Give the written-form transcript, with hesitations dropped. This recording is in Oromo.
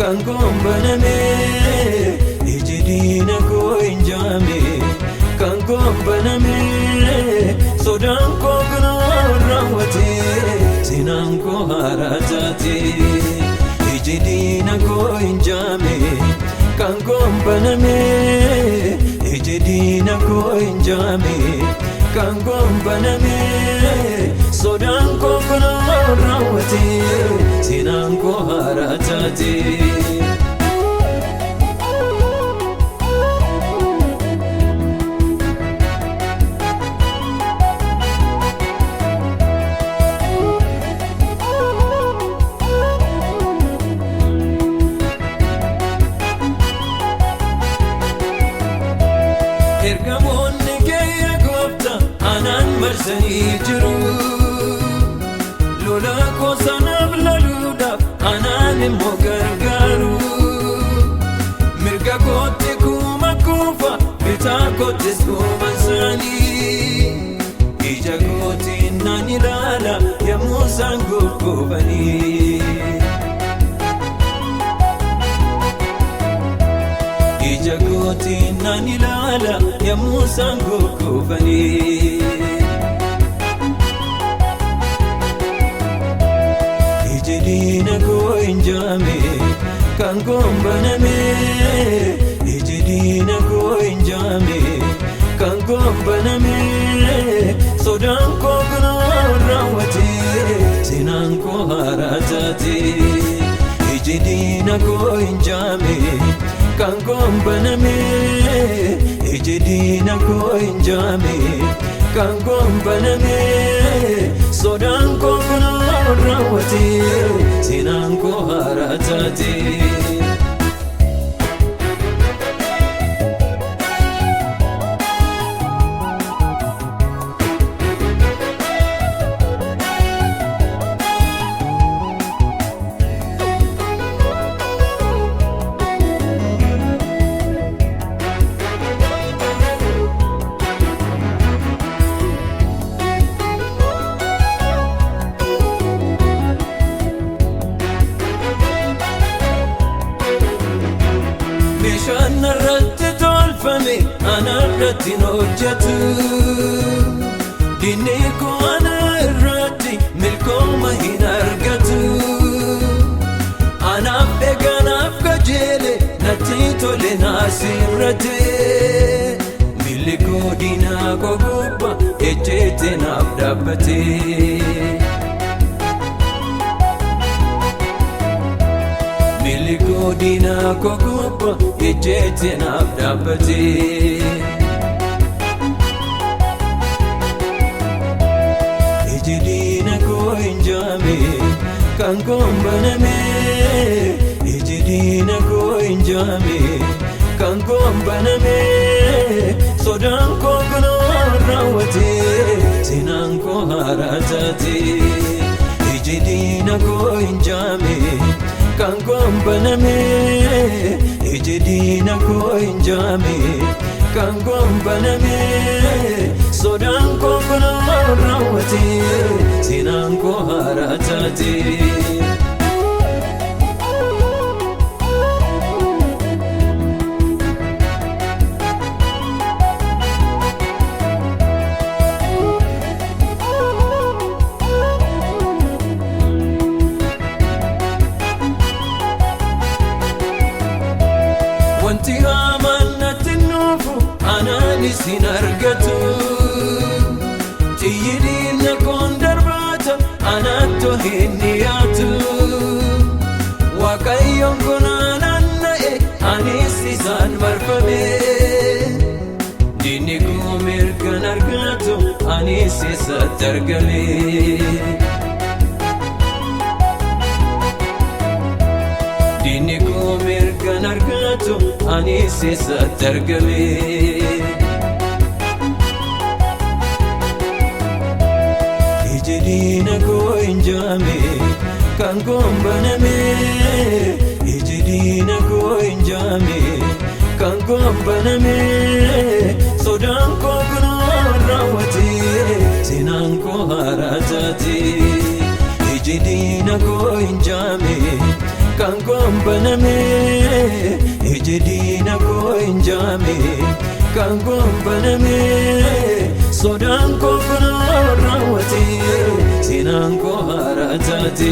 Kan koon baname, iji diina koo hin jaame. Kan koon baname, sodaan koo kunoo raawwate, seenaan koo haaraa taate. Iji diina koo hin jaame, kan koon baname, iji diina koo hin jaame. Kan koon baname, sodaan koo kunoo raawwate, seenaan koo haaraa taate. Ergamoonni kee gooftaa anaan marsanii jiru. Lola koo sanaaf loluudhaaf anaan immoo gargaaru. Mirga kootti kuma kufa, bitaa koottis kuma isaanii. Ija kootiin nan ilaala yommuu isaan kukkufanii. Ija kootiin nan ilaala yommuu isaan kukkufanii. Iji diina koo hin jaame, kan koon baname. Iji diina koo hin jaame, kan koon baname. Sodaan koo kunoo raawwate, seenaan koo haaraa taate. Iji diina koo hin jaame, kan koon baname. Iji diina koo hin jaame, kan koon baname. Sodaan koo kunoo raawwate, seenaan koo haaraa taate. Meeshaan narratti tolfame anarratti hin hojjetu. Diinni koo ana irratti milkooma hin argatu. Anaaf eeganaaf qajeele natti tole naasirrate. Miilli koo diinaa koo gubbaa ejjeete naaf dhaabbate. Miilli koo diinaa koo gubbaa ejjeete naaf dhaabbate. Iji diina koo hin jaame, kan koon baname. Iji diina koo hin jaame, kan koon baname. Sodaan koo kunoo raawwate, seenaan koo haaraa taate. Iji diina koo hin jaame, kan koon baname. Iji diina koo hin jaame, kan koon baname. Sodaan koo kunoo raawwate, seenaan koo haaraa taate. Wanti hamaan natti nuufu anaanis hin argatu. Xiyyi diina koon darbaata anaatto hin dhiyaatu. Waaqayyoon kun anaan na'e anis isaan marfame. Diinni koo mirgan argatu anis isatti argame. Diinni koo mirgan argatu anis isatti argame. Iji diina koo hin jaame, kan koon baname. Iji diina koo hin jaame, kan koon baname. Sodaan koo kunoo raawwate, seenaan koo haaraa taate. Iji diina koo hin jaame, kan koon baname. Seenaan koo kunoo raawwate, seenaan koo haaraa taate.